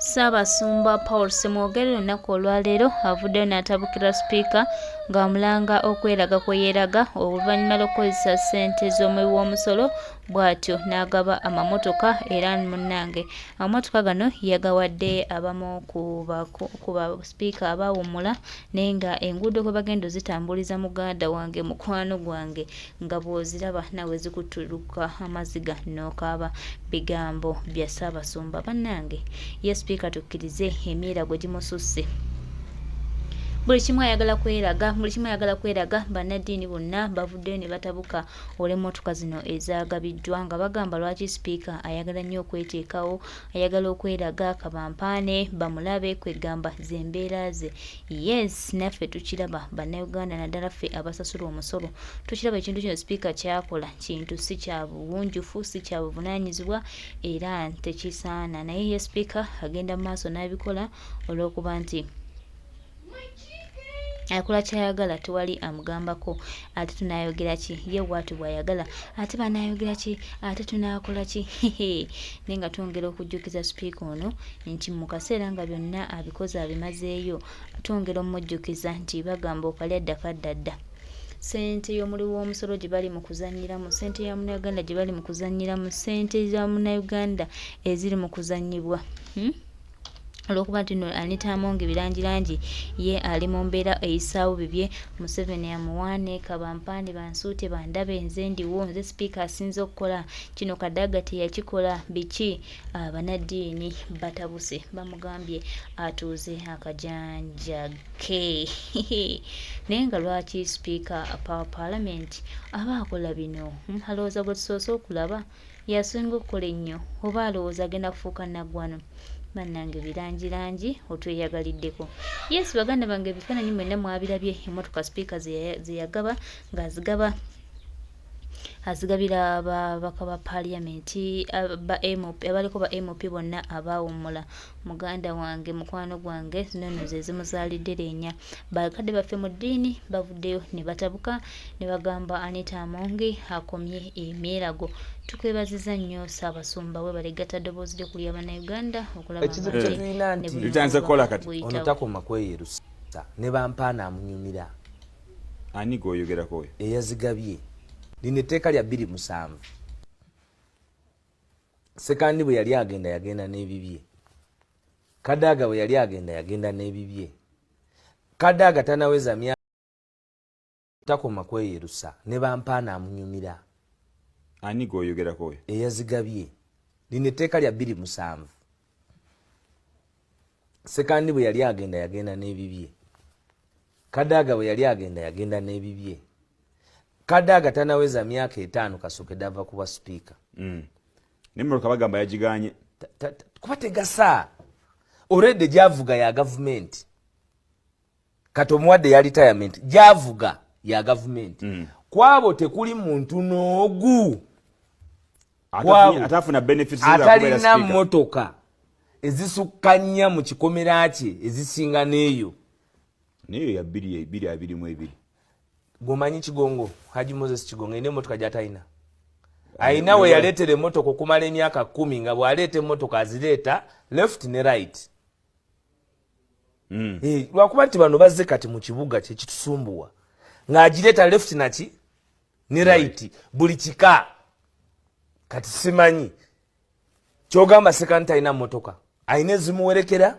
Ssaabasumba Paul Ssemwogerere olunaku olwaleero avuddeyo n'atabukira sipiika ng'amulanga okweraga kwe yeeraga oluvannyuma lw'okukozesa ssente z'omuwi w'omusolo bw'atyo n'agaba amamotoka era munnange amamotoka gano yagawadde abamu ku ba sipiika abaawummula naye nga enguudo kwe bagenda ozitambuliza muganda wange mukwano gwange nga bw'oziraba naawe zikutuluka amaziga n'okaaba bigambo bya Ssaabasumba bannange ye sipiika tukkirize emyerago gimususse buli kimu ayagala kweraga buli kimu ayagala kweraga bannaddiini bonna bavuddeyo ne batabuka olw'emmotoka zino ezaagabiddwa nga bagamba lwaki sipiika ayagala nnyo okweteekawo ayagala okweraga kabampaane bamulabe kwegamba zembeera ze yes naffe tukiraba bannayuganda naddala ffe abasasula omusolo tukiraba ekintu kino sipiika kyakola kintu si kya buwunjufu si kya buvunaanyizibwa era tekisaana naye ye sipiika agenda mu maaso n'abikola olw'okuba nti akola kyayagala tewali amugambako ate tunayogera ki ye bwatyo bwayagala ate banayogera ki ate tunakola ki naye nga twongera okujjukiza sipiika ono nti mu kaseera nga byonna abikoze abimazeeyo twongera omujjukiza nti bagamba okalya dda kadda dda ssente y'omuli w'omusolo gye bali mu kuzannyiramu ssente ya munauganda gye bali mu kuzannyiramu ssente za munauganda eziri mu kuzannyibwa hmm? Olwokuba nti no Anita Among Birangirangi ye ali mu mbeera eyisaawo bibye, Museveni amuwaane, kabampaane bansuute bandabe nze ndiwo nze sipiika asinze okukola kino Kadaga teyakikola biki abanaddiini batabuse bamugambye atuuze akajanja ke naye nga lwaki sipiika pa palamenti aba akola bino hmm, alowooza gwe tusoose okulaba Yasinga okukola ennyo oba alowooza agenda kufuuka naggwano? Bannange birangirangi otweyagaliddeko. Yes baganda bange ebifaananyi mwenna mwabirabye emmotoka sipiika ze yagaba ng'azigaba azigabira ababaka ba paaliyamenti ba MP abaliko ba MP bonna abaawummula muganda wange mukwano gwange zino nno ze zimuzaalidde leenya bakadde baffe mu ddiini bavuddeyo ne batabuka ne bagamba Anita Amongi akomye emyerago tukwebaziza nnyo Ssaabasumba webale gatta ddoboozi lyo kulya bannayuganda okulaba ekizibu kye tulina nti Litandise kukola kati. Ono takoma kweyerusa ne bampaana amunyumira. Ani gwoyogerako oyo? Eyazigabye. Lino etteeka lya 27. Ssekandi bwe yali agenda yagenda n'ebibye. Kadaga bwe yali agenda yagenda n'ebibye. Kadaga tanaweza myaka takoma kweyerusa ne bampaana amunyumira. Ani gwoyogerako oyo? Eyazigabye. Lino etteeka lya 27. Ssekandi bwe yali agenda yagenda n'ebibye. Kadaga bwe yali agenda yagenda n'ebibye. Kadaga tanaweza myaka etaano kasookedde ava kuba sipiika. Nemmotoka bagamba yagiganye. Kuba tegasa. Already gyavuga ya gavumenti. Kati omuwadde ya retirement gyavuga ya gavumenti. Kwabo tekuli muntu n'ogu. Atafuna benefits atalina mmotoka ezisukka nnya mu kikomera kye ezisinga n'eyo. N'eyo ya bbiri bbiri abiri mu ebiri. Gwomanyi Kigongo, Haji Moses Kigongo, erina emmotoka gy'atalina. Alina we yaleetera emmotoka okumala emyaka 10 nga bw'aleeta emmotoka azireeta left ne right. Lwakuba nti bano bazze kati mu kibuga kye kitusumbuwa ng'agireeta left naki ne right buli kika. Kati simanyi kyogamba Ssekandi talina mmotoka, alina ezimuwerekera,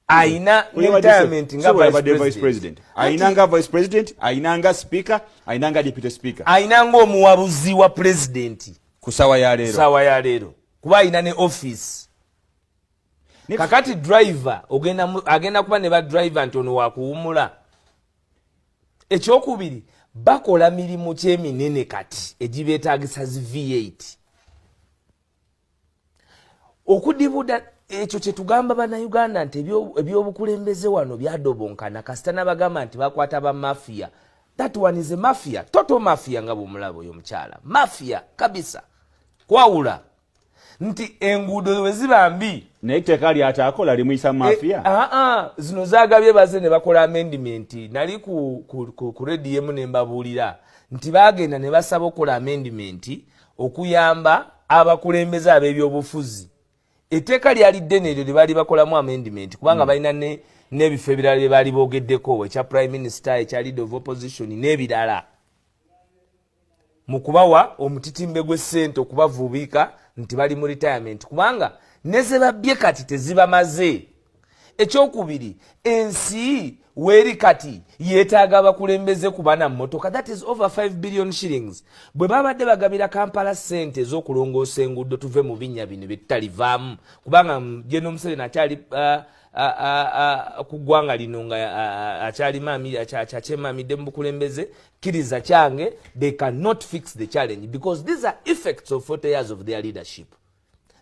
alina retirement nga vice president, alina nga vice president, alina nga speaker, alina nga deputy speaker, alina nga omuwabuzi wa president ku sawa ya leero, sawa ya leero kuba alina ne office. Kakati driver agenda kuba ne ba driver nti ono wakuwumula. Ekyokubiri bakola mirimu kyeminene kati egibeetagisa zi V8 okudibuda. Ekyo kyetugamba bannayuganda nti ebyobukulembeze wano byadobonkana. Kasita nabagamba nti bakwata ba mafia, that one is a mafia, total mafia, nga bwomulaba oyo omukyala mafia kabisa. Kwawula nti enguudo we ziba mbi naye etteeka lyataakola limuyisa mafia. Zino zagabye baze ne bakola amendment. Nali ku rediyo emu ne mbabuulira nti bagenda ne basaba okukola amendment okuyamba abakulembeze ab'ebyobufuzi. Etteeka lyali ddene eryo lye baali bakolamu amendment, kubanga balina n'ebifo ebirala bye baali boogeddeko, ekya prime minister, ekya leader of opposition n'ebirala, mu kubawa omutitimbe gw'essente okubavuubika nti bali mu retirement, kubanga ne ze babbye kati tezibamaze. Ekyokubiri, ensi weeri kati yeetaaga abakulembeze kuba na mmotoka. That is over 5 billion shillings. Bwe babadde bagabira Kampala ssente ez'okulongoosa enguudo, tuve mu binnya bino bye tutalivaamu, kubanga General Museveni akyali ku ggwanga lino nga akyemamidde mu bukulembeze. Kkiriza kyange, they cannot fix the challenge because these are effects of 40 years of their leadership,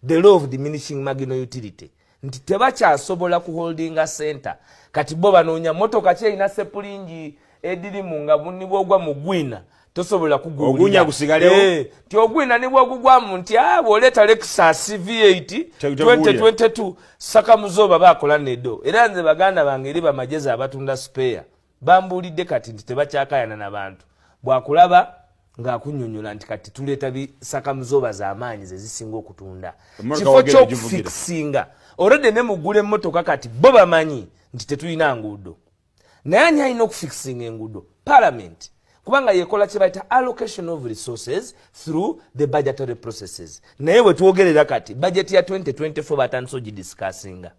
the law of diminishing marginal utility, nti tebakyasobola kuholdinga center. Kati bo banoonya motoka kyerina sepulingi edirimu nga nibwogwa mu gwina tosobola. Ogunya gusigalewo. Ti ogwina nibwogugwamu nti bw'oleeta Lexus V8 2022 sakamuzoba bakola nedo. Era nze baganda bange eri bamagezi abatunda spare bambuulidde kati nti tebakyakayana n'abantu, bwakulaba ng'akunyonyola nti kati tuleeta bisakamuzoba z'amaanyi ze zisinga okutunda. Emmotoka kifo wagenda ogivugira. Ky'okufikisinga olwedde ne mugula emmotoka, kati bo bamanyi nti tetulina nguudo, naye ani alina okufikisinga enguudo? Parliament, kubanga yekola kye bayita allocation of resources through the budgetary processes. Naye bwe twogerera kati, budget ya 2024 batandise ogidiscussinga.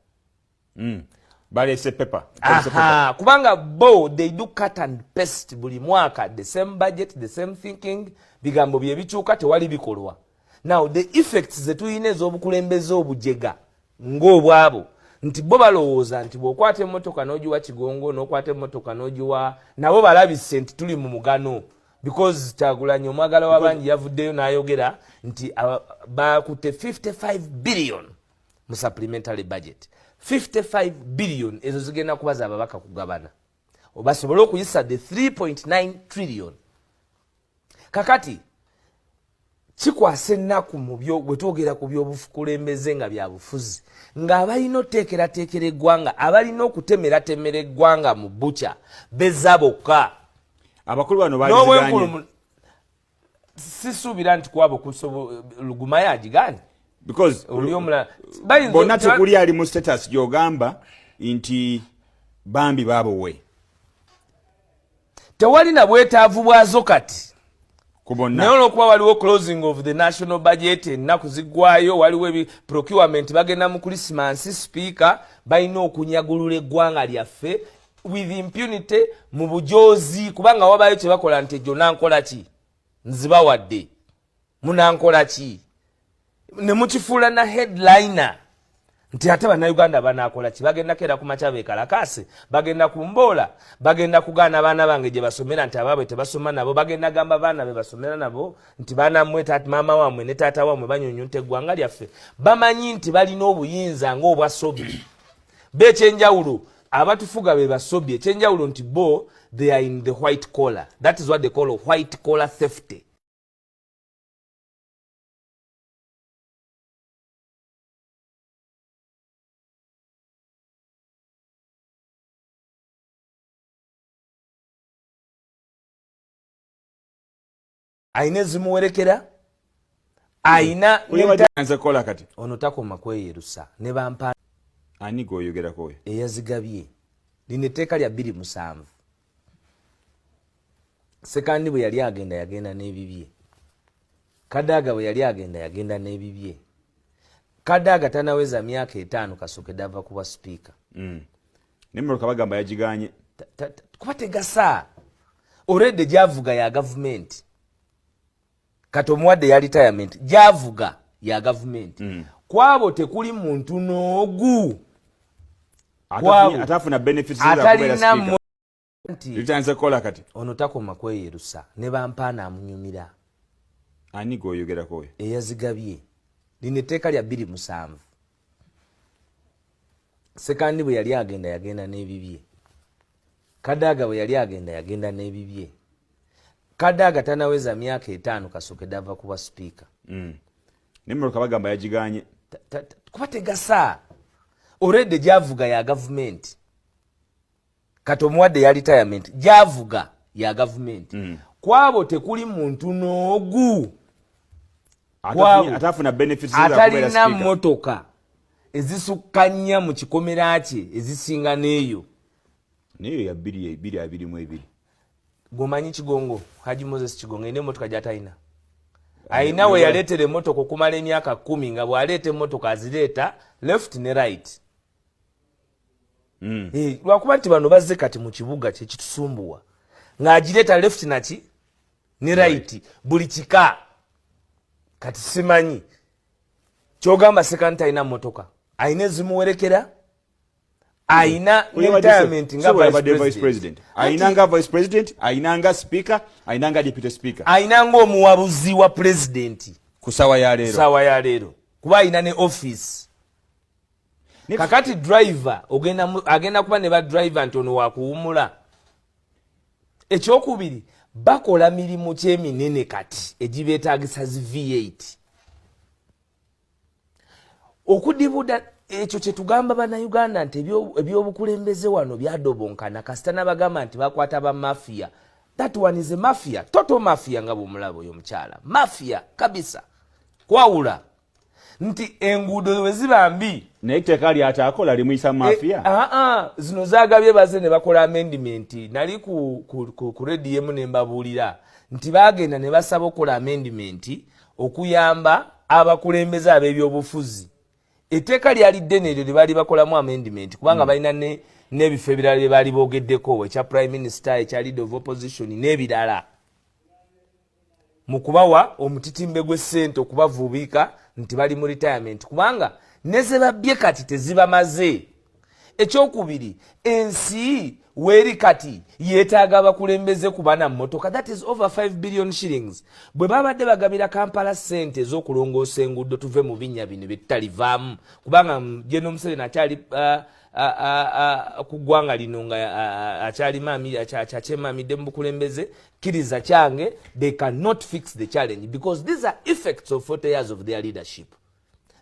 Balese paper. Aha, kubanga bo they do cut and paste buli mwaka, the same budget, the same thinking, bigambo bye bikyuka, tewali bikolwa. Now the effects zetulina ez'obukulembeze obujega ng'obwabo, nti bo balowooza nti bw'okwata emmotoka n'ogiwa Kigongo, n'okwata emmotoka n'ogiwa, nabo balabise nti tuli mu mugano, because Kyagulanyi omwagala w'abangi yavuddeyo n'ayogera nti bakutte 55 billion mu supplementary budget. 55 billion ezo zigenda kuba zababaka kugabana basobole okuyisa the 3.9 trillion. Kakati kikwasa ennaku mu byo bwe twogera ku byobukulembeze nga bya bufuzi, ng'abalina oteekerateekera eggwanga, abalina okutemeratemera eggwanga mu bukya bezza bokka. Abakulu bano baliziganye. N'obwenkulumu sisuubira nti kwabo lugumayo agiganye. Because oli omulala bonna tekuli ali mu status gy'ogamba nti bambi baabowe. Tewali na bwetaavu bwazo kati. Ku bonna. Naye olwokuba waliwo closing of the national budget, ennaku ziggwayo, waliwo ebi procurement, bagenda mu Christmas, speaker balina okunyagulula eggwanga lyaffe with impunity, mu bujozi, kubanga wabayo kye bakola nti egyo nankola ki, nzibawadde, munankola ki, ne mukifuula na headliner nti ate Bannayuganda banaakola ki? Bagenda keera ku makya beekalakaase, bagenda kumboola, bagenda kugaana abaana bange gye basomera nti abaabwe tebasoma nabo, bagenda gamba baana be basomera nabo nti baana mmwe, maama wammwe ne taata wammwe banyunyunta eggwanga lyaffe. Bamanyi nti balina obuyinza ng'obwa sobi bekyenjawulo, abatufuga be basobi. Ekyenjawulo nti bo they are in the white collar. That is what they call white collar theft. Ayina ezimuwerekera, ayina. Nze kola kati. Ono takoma kweyerusa ne bampa. Ani gwoyogerako oyo? Eyazigabye. Lino etteeka lya 27. Sekandi bwe yali agenda, yagenda n'ebibye. Kadaga bwe yali agenda, yagenda n'ebibye. Kadaga tanaweza myaka 5 kasookedde ava kuba sipiika. Nemmotoka bagamba yagiganye. Kuba tegasa, already gyavuga ya gavumenti. Kati omuwadde ya retirement, gyavuga ya gavumenti. Kwabo tekuli muntu n'ogu. Kwabo. Atafuna benefits za kubeera atalina speaker. Nti Litandise kukola kati. Ono takoma kweyerusa ne bampaana amunyumira. Ani gwoyogerako oyo? Eyazigabye. Lino etteeka lya 27. Sekandi bwe yali agenda, yagenda n'ebibye. Kadaga bwe yali agenda, yagenda n'ebibye. Kadaga tanaweza myaka 5 kasookedde ava kuba sipiika. Nemmotoka bagamba yagiganye. Kuba tegasa, already gyavuga ya gavumenti. Kati omuwadde ya retirement, gyavuga ya gavumenti. Kwabo tekuli muntu n'ogu. Kwabo. Atafuna benefits za kubeera atalina speaker. Mmotoka. ezisukka nnya mu kikomera kye ezisinga n'eyo. Naye ya 2022. Gwomanyi Kigongo, Haji Moses Kigongo, erina emmotoka gyatalina. Ayina we yaleetera emmotoka okumala emyaka 10, nga bw'aleeta emmotoka azireeta left ne right. Lwakuba nti bano bazze kati mu kibuga kyekitusumbuwa, ng'agireeta left naki ne right, buli kika. Kati simanyi kyogamba Sekandi talina mmotoka, ayina ezimuwerekera, ayina retirement nga vice president, ayina nga vice president, ayina nga speaker, ayina nga deputy speaker, ayina ng'omuwabuzi wa president. Ku sawa ya leero. Sawa ya leero, kuba ayina ne office. Kakati driver agenda kuba ne ba driver nti ono wakuwumula. Ekyokubiri, bakola mirimu kyeminene kati egibeetagisa zi V8 okudibuda. Ekyo kyetugamba Bannayuganda nti ebyobukulembeze wano byadobonkana. Kasita nabagamba nti bakwata ba mafia, that one is a mafia, total mafia, nga bwomulaba oyo omukyala, mafia kabisa. Kwawula nti enguudo we ziba mbi. Naye etteeka lyatakola limuyisa mafia. Eh, zino zagabye baze ne bakola amendment. Nali ku rediyo emu ne mbabuulira nti bagenda ne basaba okukola amendment okuyamba abakulembeze ab'ebyobufuzi. Etteeka lyali ddene eryo lye baali bakolamu amendment, kubanga balina n'ebifo ebirala bye baali boogeddeko, ekya prime minister, ekya leader of opposition n'ebirala, mu kubawa omutitimbe gw'essente okubavuubika nti bali mu retirement, kubanga ne ze babbye kati tezibamaze. Ekyokubiri, ensi weeri kati yeetaaga abakulembeze kuba na mmotoka. That is over 5 billion shillings. Bwe babadde bagabira Kampala ssente ez'okulongoosa enguudo, tuve mu binnya bino bye tutalivaamu, kubanga General Museveni akyali ku ggwanga lino nga akyemamidde mu bukulembeze. Kkiriza kyange, they cannot fix the challenge because these are effects of 40 years of their leadership,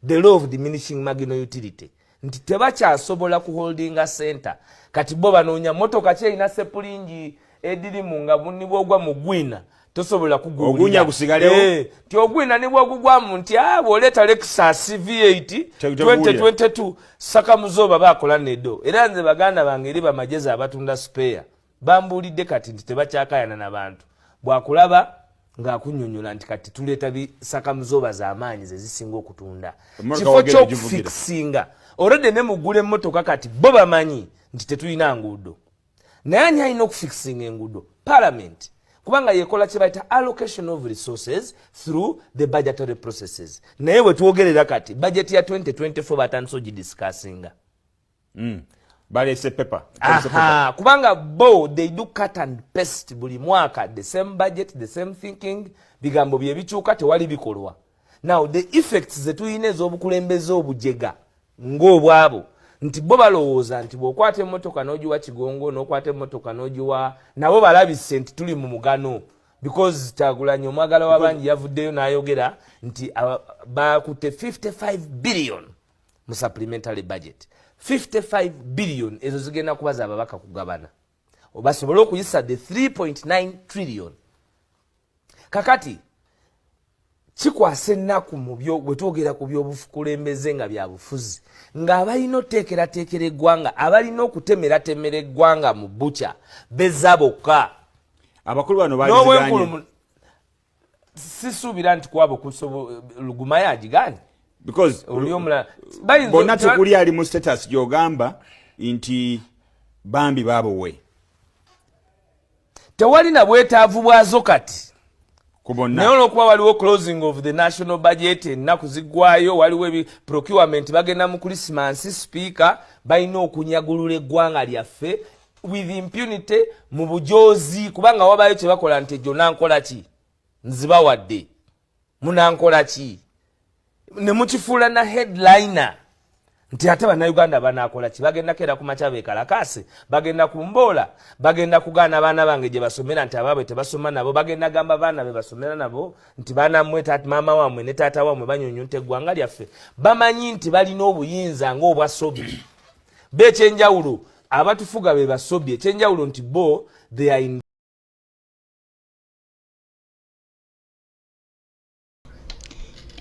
the law of diminishing marginal utility, nti tebakyasobola kuholdinga center. Kati bo banoonya motoka kyerina sepulingi edirimu nga nibwogwa mu gwina tosobola. Ogunya gusigalewo. Eh, ti ogwina nibwogugwamu nti ah, bw'oleeta Lexus V8 2022 sakamuzoba bakola nedo. Era nze baganda bange eri bamagezi abatunda spare bambuulidde kati nti tebakyakayana nabantu, bwakulaba ng'akunyonyola nti kati tuleeta bisakamuzoba z'amaanyi ze zisinga okutunda. Emmotoka kifo wagenda ogivugira. Ky'okufikisinga olwedde ne mugula emmotoka, kati bo bamanyi nti tetulina nguudo, naye ani alina okufikisinga enguudo? Parliament, kubanga yekola kye bayita allocation of resources through the budgetary processes. Naye bwe twogerera kati, budget ya 2024 batandise ogidiscussinga. Balese paper. Aha, kubanga bo they do cut and paste buli mwaka, the same budget, the same thinking, bigambo bye bikyuka, tewali bikolwa. Now the effects zetulina ez'obukulembeze obujega ng'obwabo, nti bo balowooza nti bw'okwata emmotoka n'ogiwa Kigongo, n'okwata emmotoka n'ogiwa, nabo balabise nti tuli mu mugano, because Kyagulanyi omwagala w'abangi yavuddeyo n'ayogera nti bakutte 55 billion mu supplementary budget. 55 billion ezo zigenda kuba zababaka kugabana basobole okuyisa the 3.9 trillion. Kakati kikwasa ennaku mu byo bwe twogera ku byobukulembeze nga bya bufuzi, ng'abalina oteekerateekera eggwanga, abalina okutemeratemera eggwanga mu bukya bezza bokka. Abakulu bano n'obwenkulu baliziganye. Sisuubira nti kwabo Lugumayo agiganye. Because oli omulala bonna tekuli ali mu status gyogamba nti bambi baabowe. Tewali na bwetaavu bwazo kati. Ku bonna. Naye olwokuba waliwo closing of the national budget, ennaku ziggwayo, waliwo ebi procurement, bagenda mu Christmas, speaker balina okunyagulula eggwanga lyaffe with impunity, mu bujozi, kubanga wabayo kye bakola nti egyo nankola ki, nzibawadde, munankola ki, ne mukifuula na headliner nti ate Bannayuganda banakola ki? Bagenda keera ku makya bekalakase, bagenda kumboola, bagenda kugaana abaana bange gye basomera nti abaabwe tebasoma nabo, bagenda gamba baana be basomera nabo nti baana mmwe, maama wammwe ne taata wammwe banyunyunta eggwanga lyaffe. Bamanyi nti balina obuyinza ng'obwa Sobi bekyenjawulo, abatufuga be basobi. Ekyenjawulo nti bo they are in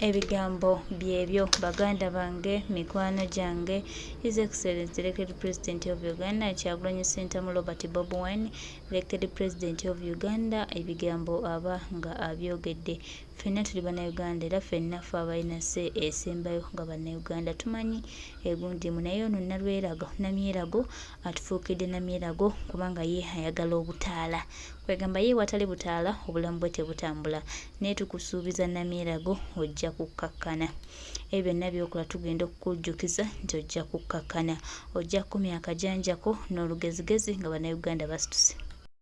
Ebigambo byebyo baganda bange, mikwano gyange, His Excellency Elected President of Uganda Kyagulanyi Ssentamu Robert Bobi Wine, Elected President of Uganda, ebigambo aba nga abyogedde. Ffenna tuli Bannayuganda era ffenna ffe abalina say esembayo nga Bannayuganda tumanyi egundimu naye ono Nalwerago, Namyerago atufuukidde Namyerago kubanga ye ayagala obutaala. Kwegamba ye watali butaala obulamu bwe tebutambula. Naye tukusuubiza Namyerago ojja kukkakkana. Ebyo byonna by'okola tugenda okukujjukiza nti ojja kukkakkana. Ojja kukomya akajanjako n'olugezigezi nga Bannayuganda basituse.